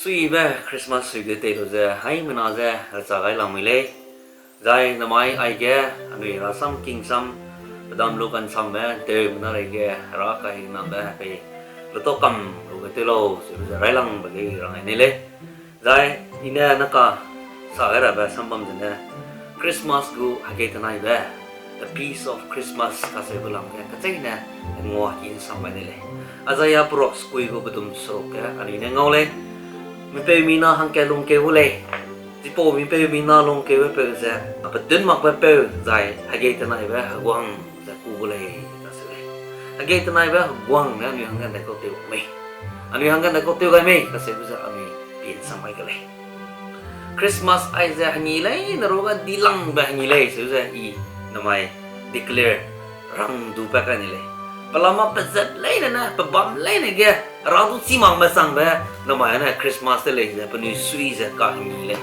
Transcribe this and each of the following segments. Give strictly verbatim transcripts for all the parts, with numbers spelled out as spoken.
Suibe Christmas suibe tei lu ze, haimena ze, recha gai lamui lei. Zai namai aige, anui rasam kingsam, pedam lu kansambe, teumena reige, hera kahingnambe, pei, luto kam, lu ge tei lau, sebe ze railangbe ge rang ai nei lei. Zai, i ne naka, sa gai rabe sambam zene, Christmas gu hegei tenaibe, The Peace of Christmas kacheube lam ge, kacheine, ngua ki nsam gai nei lei. Isaiah perok sekui gu bedum seruk ge, anui ne ngau lei. Mipeumi na hangkat lungkeu gu lei. Chipau mipeumi na lungkeube peu ze, a pedun makbe peu zai, hegei tenaibe heguang ze ku gu lei, kacheu lei. Hegei tenaibe heguang ne anui hangge ndaikau tew mei. Anui hangge ndaikau tew gai mei, kacheube ze anui pin sam mai ke lei. Christmas aize hengi leine ruge dilangbe hengi lei, seu ze i namai declare rang du pat kai ni lei. Pelama pezat leine ne, pebam leine ge, hera du chî makme changbe, namai ne Christmas te lei ze, penui sui ze kahengi lei.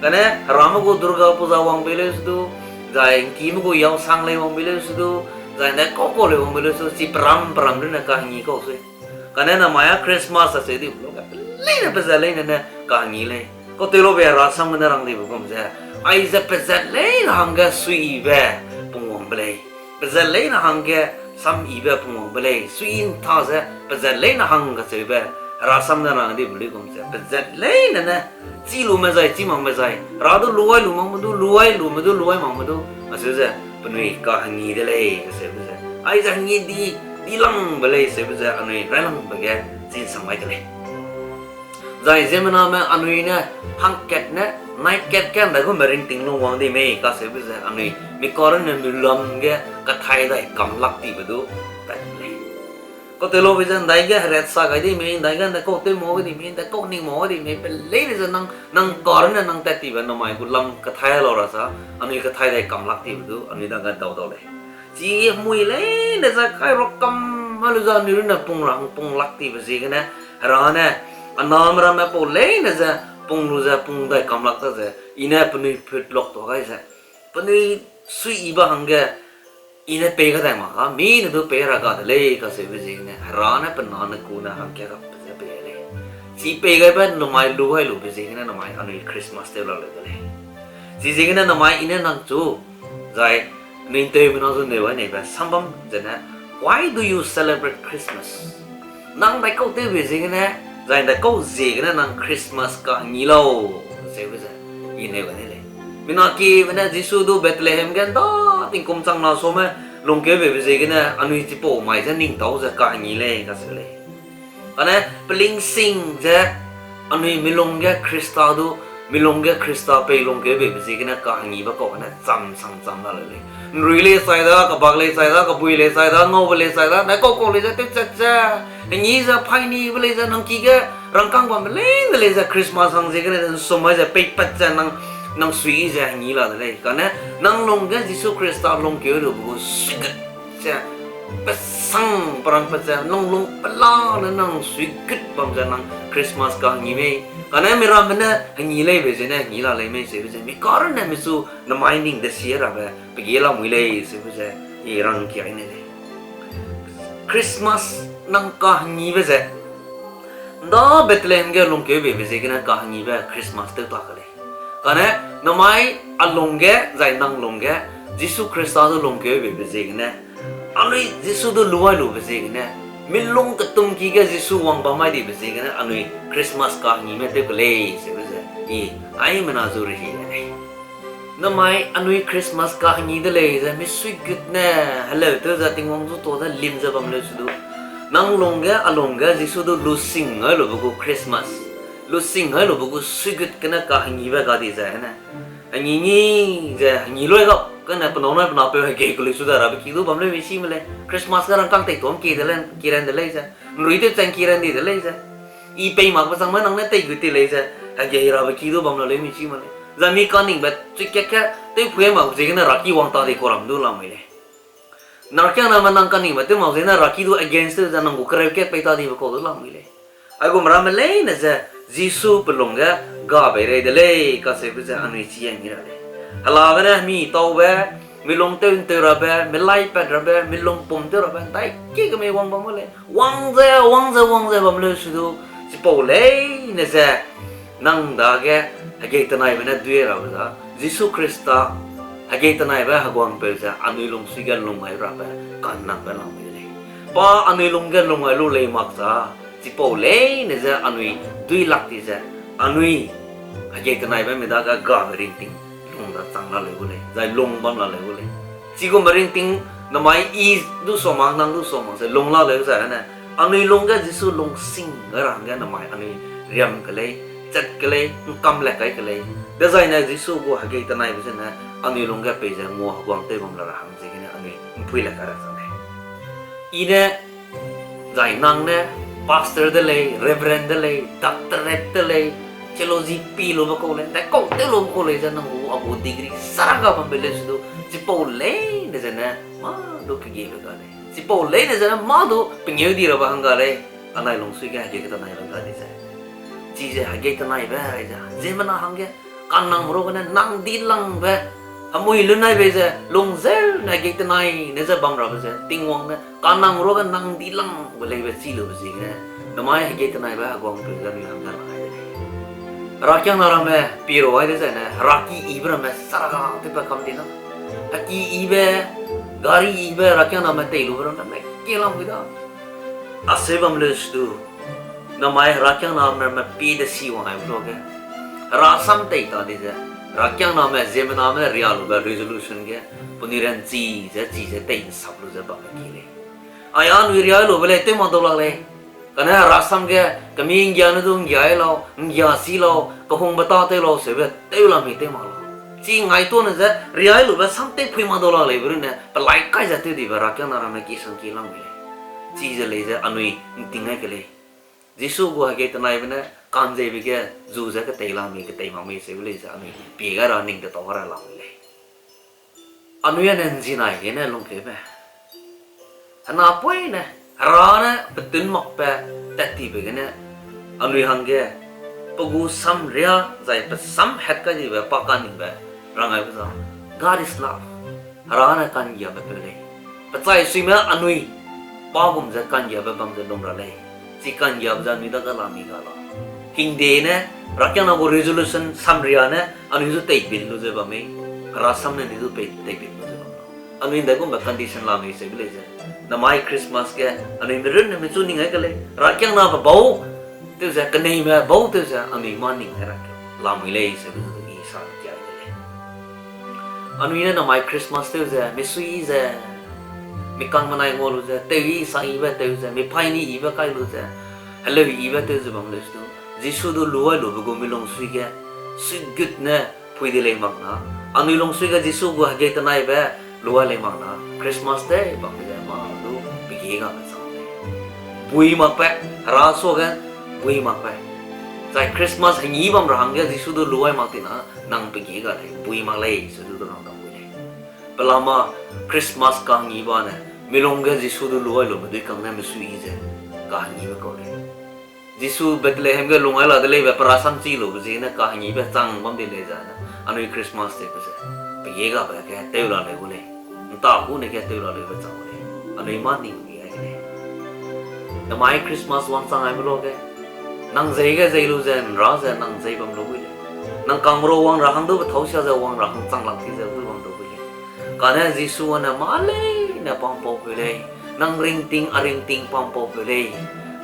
Kane, herame gu Durga Puja wang bei leu se du, zai ngkime gu Yaosang lei wang bei leu se du, zai ne kau kau lei wang bei leu se du, chi peram peram runne kahengi kau sui. Kane namai a Christmas a se di, leine pezat leine ne kahengi lei. Kau tei lu be herasam gene rang dibe gum ze, aize pezat leine hangge suiyibe pungwangbe lei. Pezat leine hangge samyibe pungwangbe lei. Sui nta ze pezat leine hang kacheube, herasam ne rang dibe luigum ze, pezat leine ne, chî lume zai, chî makme zai, hera du luai lu makme du, luai lume du, luai makme du, acheu ze, penui kahengi de lei, kacheube ze. Aize hengi di, dilangbe lei, seube ze, anui railangbe ge, chinsang mai ke lei. Zai ziemmename anui ne, hangkat ne, naikat ge ndaigum ringting lungwang di mei, kacheube ze, anui, mi karunne milam ge, kathai dai kamlak dibe du, pat lei. Kau tei lu be ze ndaige heret sa gai di mei, ndaige ndaikau tew mau gai di mei, ndaikau ning mau gai di mei, pe leine ze nang, nang karunne nang tat tibe namai gu lam kathai lau ra sa, anui kathai dai kamlak dibe du, anui dage dau dau lei. Chi hemui leine ze kairua kam a lu ze anui runne pung ra hang pung lak tibe ziegene, hera ne, aname ramme pau leine ze, pung lu ze, pung dai kamlak ta ze, i ne penui put lok tuâ gai ze, penui suiyibe hangge, i ne pei kadai mak ga, mi ne du pei ra ga de lei, kacheube ziegene, hera ne pe na ne ku ne hangkat rabe ze pei lei. Chi pei gaibe namai luai lube ziegene namai anui Christmas tew la leu de lei. Chiziegene namai i ne nang chu, zai, anui nteumena zu neu ai neibe sambam zene, Why do you celebrate Christmas? Nang ndaikau tewbe ziegene, zai ndaikau ziegene nang Christmas kahengi lau, seube ze, i neu gai ni lei. Mina kibe ne Jisu du Bethlehem ge nda tingkum chang na suame lungkeubeibe ziegene anui chipau mai ze ning tau ze kahengi lei, kacheu lei. Kane pelingsing ze anui milung ge Khrista du, milung ge Khrista pei lungkeubeibe ziegene kahengibe kau gene cham sang cham la leu lei. Nrui lei chai da, kebak lei chai da, kebui lei chai da, ngaube lei chai da, ndaikau kau lei ze tewchat ze, hengi ze phainibe lei ze nang ki ge rangkâng bambe leine lei ze Christmas hang ziegene nsum mai ze peipat ze nang, nang sui ze hengi la de lei. Kane nang lung ge Jisu Khrista lungkeu lube gu suigut ze, pesang perang pat ze, nang lung pela ne nang suigut bam ze nang Christmas kahengi mei. Kane miramme ne hengi leibe zene hengi la lei mei seube ze, mi karunne michu namai ning desie rabe, pege lamui lei seube ze, i rang kia i ne lei. Christmas nang kahengibe ze, nda Bethlehem ge lungkeubeibe ziegene kahengibe Christmas tew ta ke lei. Kane, namai a lung ge, zai nang lung ge, Jisu Khrista du lungkeubeibe ziegene, anui Jisu du luai lube ziegene, milung ketum ki ge Jisu wang bam mai dibe ziegene, anui Christmas kahengime tew ke lei, seube ze, i, aimena zu rehi lei. Namai anui Christmas kahengi de lei ze, mi suigut ne, heleu tew ze Tingwang zu tuâ ze lim ze bam leu se du. Nang lung ge, a lung ge, Jisu du lusing gai lube gu Christmas. Lusing gai lube gu suigut gene kahengibe ga di ze ne. Hengi ngi ze, hengi luai gap, gene penâu nai pe napeu hegei kelui su da rabe ki du bam leu mi chi me lei. Christmas ge rangkâng tei tuam ki de lei, ki ran de lei ze. Nrui tew chang ki ran di de lei ze. I pei makbe changme nang ne tei gu ti lei ze. Hegei rabe ki du bam la leu mi chi me lei. Zai mi kaningbe chui kat ke, tew phui mak ziegene raki wang ta di kau ram du lamui lei. Nang kiangname nang kaningbe tew mak ziegene raki du against tew ze nang gu kereu kat pei ta dibe kau du lamui lei. Aigum ramme leine ze, Jisu pe lung ge, ga bei rei de lei, kacheube ze anui chi ai mi ra lei. Helabe ne mi taube, mi lung tew ntew rabe, mi lai pat rabe, mi lung pum tew rabe, ndaiki ge mei wang bam lei. Wang ze, wang ze, wang ze bam leu se du, Chipau leine ze nang dage hegei tenaibe ne dui rabe za, Jisu Khrista hegei tenaibe heguangpeu ze anui lungsui ge lung gai rabe kannangbe lamui de lei. Pa anui lung ge lung gai lu lei mak za, chipau leine ze anui dui lak di ze, anui hegei tenaibe mi dage gabe ringting lung da chang la leu gu lei, zai lung bam la leu gu lei. Chigumbe ringting namai i du sa mak, nang du sa mak ze lung la leu zai ne, anui lung ge Jisu lungsing gai ra hangge namai anui riam ke lei, chat ke lei, ’ngkam le kai ke lei. Dezaine Jisu gu hegei tenaibe zene anui lung ge peize ngua heguang tew bam la ra hang ziegene anui ’mpui le kai ra chang lei. I ne, zai nang ne, pastor de lei, reverend de lei, doctorate de lei, theology pi lube kau lei, ndaikau tew lube kau lei ze nang gu a gu degree saraga bambe leu su du, chipau leine zene mâ du kegiebe ga lei. Chipau leine zene mâ du pengeu di rabe hangga lei. Anai lungsui ge hegei tenaibe ga di ze, chize hegei tenaibe aize ziemmena hangge kannangme ruagene nang dilangbe, hemui lunai bei ze lungzeu ne hegei tenai ne ze bam rabe ze Tingwang ne kannangme ruage nang dilangbe leibe chi lube ziegene, namai hegei tenaibe heguangpeu ze anui hangge la gai de lei. Herakiangna ramme pi ra gai dezaine, heraki yibe ramme saraga tewpat kam di na. Heki yibe, gari yibe, herakiangname tei lube ramme me kie lamui da. Aseu bam leu su du, namai herakiangname ramme pie de si wang aibe luage, herasam tei ta di ze, herakiangname ziemmename ne ria lube resolution ge, penui ranchi ze, chi ze tei ’nsap lu ze bambe ki lei. Aia anui ria lube lei, tew mak dau lak lei. Kane herasam ge, kemi ’nggia ne du ’nggia lau, ’nggia si lau, kehungbe tâtew lau, seube tew la mei tew mak lau. Chi ngaituane ze, ria lube sam tew pui mak dau lak leibe runne, pelai kai ze tew dibe herakiangna ramme ki sang ki lamui lei. Chize lei ze anui ’nting gai ke lei. Jisu gu hegei tenaibe ne, ka'nzeibe ge, zu ze ketei la mei, ketei mak mei seube lei ze anui pie gai ra ning tetau gai ra lamui lei. Anui â ne ’nzinai gene lungkeube, henapoine, Hera ne petun makbe tat tibe gene, anui hangge, pe gu samria zai pe samhat kai dibe pa ka'nningbe rang aibe za, God is love. Hera ne ka'nggiabe peu lei. Pe chai suime anui pa gum ze ka'nggiabe bam ze lung ra lei. Chi ka'nggiabe ze anui dage la mi ga lau. Hingde ne, herakiangna gu resolution samria ne, anui zu teibit lu ze bam mei. Herasam ne anui zu pei teibit lu ze bam lau. Anui ’ndaigumbe condition la mei seube lei ze, namai Christmas ge, anui mirunne michu ning ai ke lei. Herakiangnabe bau, tew ze, keneime bau tew ze, anui mâ ning ai ra ke lamui lei seube zu i sa kia de lei. Anui ne namai Christmas tew ze, misui ze, mikang menai ngua lu ze, tew i sa ibe tew ze, mipaîni ibe kai lu ze, heleu ibe tew ze bam leu su du, Jisu du luai lube gu mi lungsui ge, suigut ne pui di lei mak na, anui lungsui ge Jisu gu hegei tenaibe luai lei mak na, Christmas tew bam ge mâ du pegie gabe chang lei. Bui makbe, Hera suage bui makbe. Zai Christmas hengî bam ra hangge Jisu du luai mak ti na, nang pegie ga lei, bui mak lei, se du du rang dau gu lei. Pelama Christmas kahengî ba ne, mi lung ge Jisu du luai lube dui kang ne misui ze, kahengîbe kau lei. Jisu Bethlehem ge lung ai la de leibe pe rasam chi lube ziegene kahengîbe chang bam di lei zane, anui Christmas tewbe ze, pegie gabe ge tew la leu gu lei, ’nta gu ne ge tew la leube chang gu lei, anui mâ ning mi ai de lei. Namai Christmas wangchang aibe luage, nang zei ge zei lu ze ’nra ze nang zei bam lu gu lei. Nang kangme ra wang ra hang du pethâu sia ze wang ra hang chang lak ti ze du bam lu gu lei. Kane Jisu â ne mâ leine pampaupeu lei, nang ringting a ringting pampaupeu lei.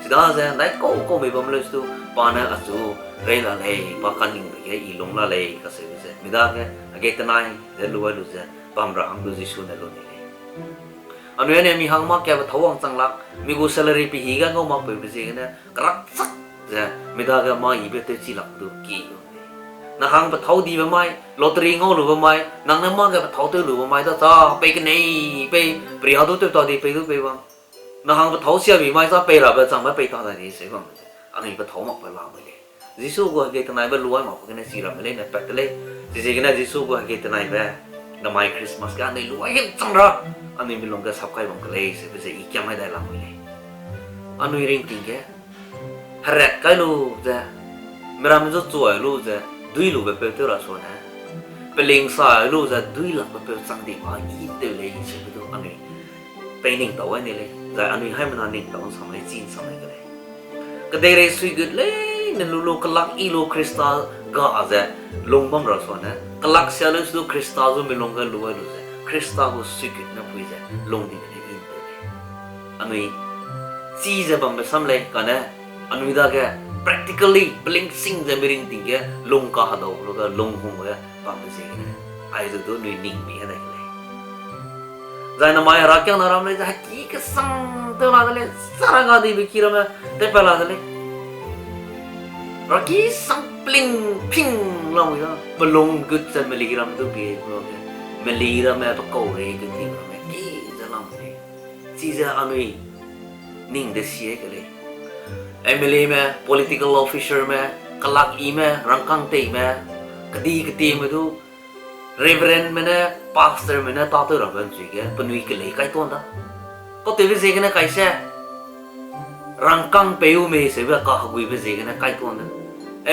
Chidaze ’ndaikau kau mei bam leu su du, pa ne achu rei la lei, pa kaningbe ge i lung la lei kacheube ze, mi dage hegei tenai ze luai lu ze bam ra hang du Jisu ne lu ni lei. Anui â ne mi hang mâ ka pethâu wangchang lak, mi gu salary pehî ge ngau makpeube ziegene kerakchak ze mi dage mâ yibe tewchi lak du ki lu lei. Nang hang pethâu dibe mai, lottery ngau lube mai, nang ne mâ ge pethâu tew lube mai da cha, pei kenei, pei peria du tew ta di, pei du pei bam. Nang hang pethâu siabi mai cha pei rabe changbe pei ta dai di se bam ze, anui pethâu makbe lamui lei. Jisu gu hegei tenaibe luai makbe gene chi ramme leine pat de lei. Chiziegene Jisu gu hegei tenaibe, namai Christmas ge anui luai hing chang ra, anui mi lung ge sap kai bam ke lei seube ze i kiam mai dai lamui lei. Anui ringting ge, herat kai lu ze, miramme zu chuai lu ze, dui lube peu tew ra suane, peling sa lu ze, dui lakbe peu chang di ma i tew lei seube du anui pei ning tau ai ni lei, zai anui haimena ning tau ’nsam lei, chi ’nsam lei ke lei. Kedeirei suigut leine lu lu kelak i lu Khrista ga ze lung bam ra suane, kelak sia leu su du Khrista zu milung ge lu ai lu ze, Khrista gu suigut ne pui ze lung di de lei i ’nteu lei. Anui chi ze bambe sam lei, kane anui dage practically pelingsing ze miringting ge lung kahedau lu ge lung hung ge bambe ziegene, aize du anui ning mi dai ke lei. Zai namai herakiangna ram lei ze heki kesang tew la de lei, sara ga dibe ki ramme tew pa la de lei. Heraki sang pling ping lamui da, pelung gut ze meli ram du pie lu ge, meli ramme pe kau rei gut dibe ramme ki ze lam lei. Chize anui ning de sie ke lei. M L Ame, political officerme, kelak ime, rangkâng teime, kedi ketieme du, reverendme ne, pastorme ne tâtew rabe ’nchui ge penui kelei kai tuan da. Kautewbe ziegene kai se, rangkâng peu mei seube kaheguibe ziegene kai tuan de.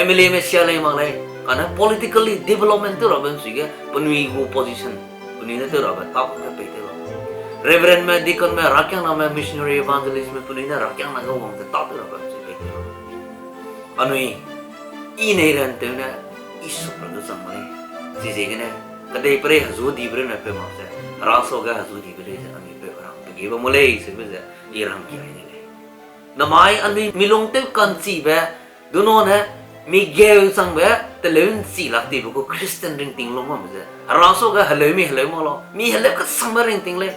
M L Ame sia lei mak lei, kane politically development tew rabe ’nchui ge penui gu position, penui ne tew rabe tâ ge pei tew la. Reverendme, deaconme, herakiangname, missionary, evangelistme penui ne herakiangna ge wang ze tâtew rabe ’nchui pei tew la. Anui, i nei ran tew ne, i suk ra du chang mak lei. Chiziegene, kedeiperei hezu dibe rune peu mak ze, hera sau ge hezu dibe lei ze anui peu rang pe ge bam mak lei seube ze, i rang ki ai de lei. Namai anui milung tew ka'nchibe, dunane, mi geu changbe teleu ’nchi lak tibe gu Christian ringting lung bambe ze, hera sau ge heleu mi heleu mak lau, mi heleu kesangbe ringting lei.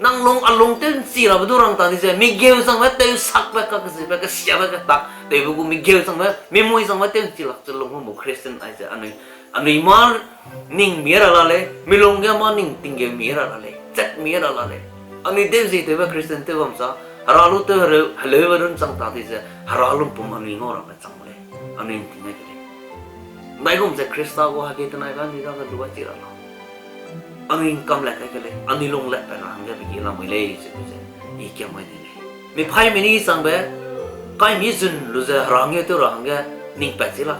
Nang lung a lung tew ’nchi rabe du rang ta di ze, mi geu changbe tew sakbe kakezibe kesiabe ketak tewbe gu mi geu changbe, mi mui changbe tew ’nchi lak ze lung bam gu Christian aize anui, anui mâ ning mi ra la lei, milung ge mâ ning tinggeu mi ra la lei, chat mi ra la lei. Anui deu zi tewbe Christian tew bam sa, hera lu tew heleu, heleube run chang ta di ze, hera lumpum anui ngau rabe chang lei, anui ’nting ai ke lei. ’Ndaigum ze Khrista gu hegei tenaibe anui dage lu ai chi ra lau. Anui ’ngkam le kai ke lei, anui lung le pat ra hangge pe ge lamui lei, ze, ze, i kiam mai di lei. Mi phaî mi ni changbe, kai mi zun lu ze hera ngeu tew ra hangge ning pat chi la.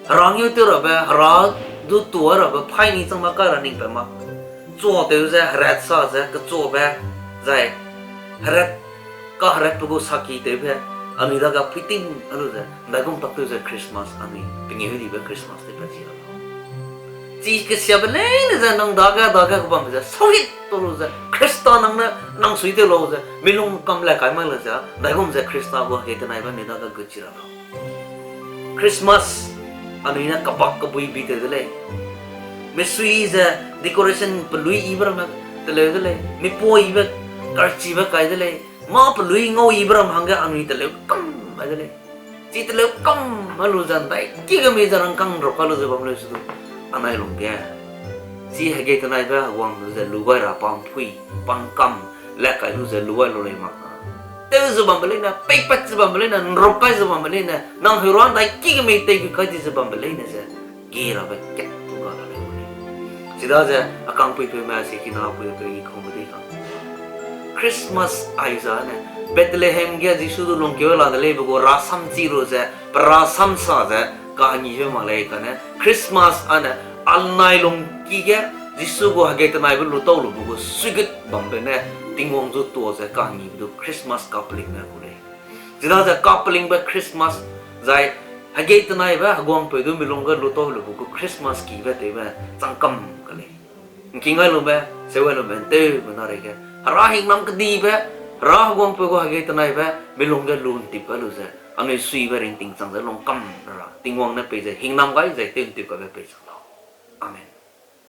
Hera ngeu tew rabe, hera du tua rabe phaî ni changbe kai ra ning pat ma. Chuatew ze, heret sa ze, kechuabe, zai, heret, kaheretbe gu saki tewbe, anui dage puiting a lu ze, ’ndaigum tak tew ze Christmas anui pengeu dibe Christmas tew pat chi la. Chi kesiabe leine ze nang dage, dage kebambe ze, sauhit ta lu ze, Khrista nang ne, nang sui tew lau ze, milung kam le kai mai le ze, ’ndaigum ze Khrista gu hegei tenaibe anui dage gut chi ra lau. Christmas, anui ne kebak kebui bi tew de lei. Misui ze decoration pelui yibe ramme teleu de lei. Mipuibe karchibe kai de lei. Mâ pelui ngau yibe ram hangge anui teleu kam ai de lei. Chi teleu kam a lu ze ’ndai ki ge mi ze rangkâng ’nruk ka lu ze bam leu su du. Anai lungge. Chi hegei tenaibe heguang lu ze lu gai ra pa ’mpui, pa ’ngkam, le kai lu ze lu gai lu lei mak na. Tew ze bambe leine, peipat ze bambe leine, ’nruk kai ze bambe leine, nang heurua ’ndai ki ge mi tei gu kai di ze bambe leine ze. Ge rabe kat tu ga la lei. Chidaze, a kangpuipeume, sikina puipeu i kangbe dei kang. Christmas aiza ne, Bethlehem ge Jisu du lungkeu la de leibe gu rasam chi lu ze, pe rasam sa ze, kahangibe mak lei kane, Christmas ane, anai lungki ge, Jisu gu hegei tenaibe lu tau lube gu suigut bambe ne, Tingwang zu tuâ ze kahangibe du Christmas kapelingbe gu lei. Chidaze kapelingbe Christmas, zai hegei tenaibe heguangpeu du milung ge lu tau lube gu Christmas kibe tewbe chang kam ka lei. ’Ngking gai lube, seu gai lube, ’nteube na reige. Hera hingnam kedibe, Hera heguangpeu gu hegei tenaibe, milung ge lu ’ntip kai lu ze, anui suibe ringting chang ze lung kam ra, Tingwang ne peize hingnam gai zai tew ’ntip kaibe pei chang lau. Amen.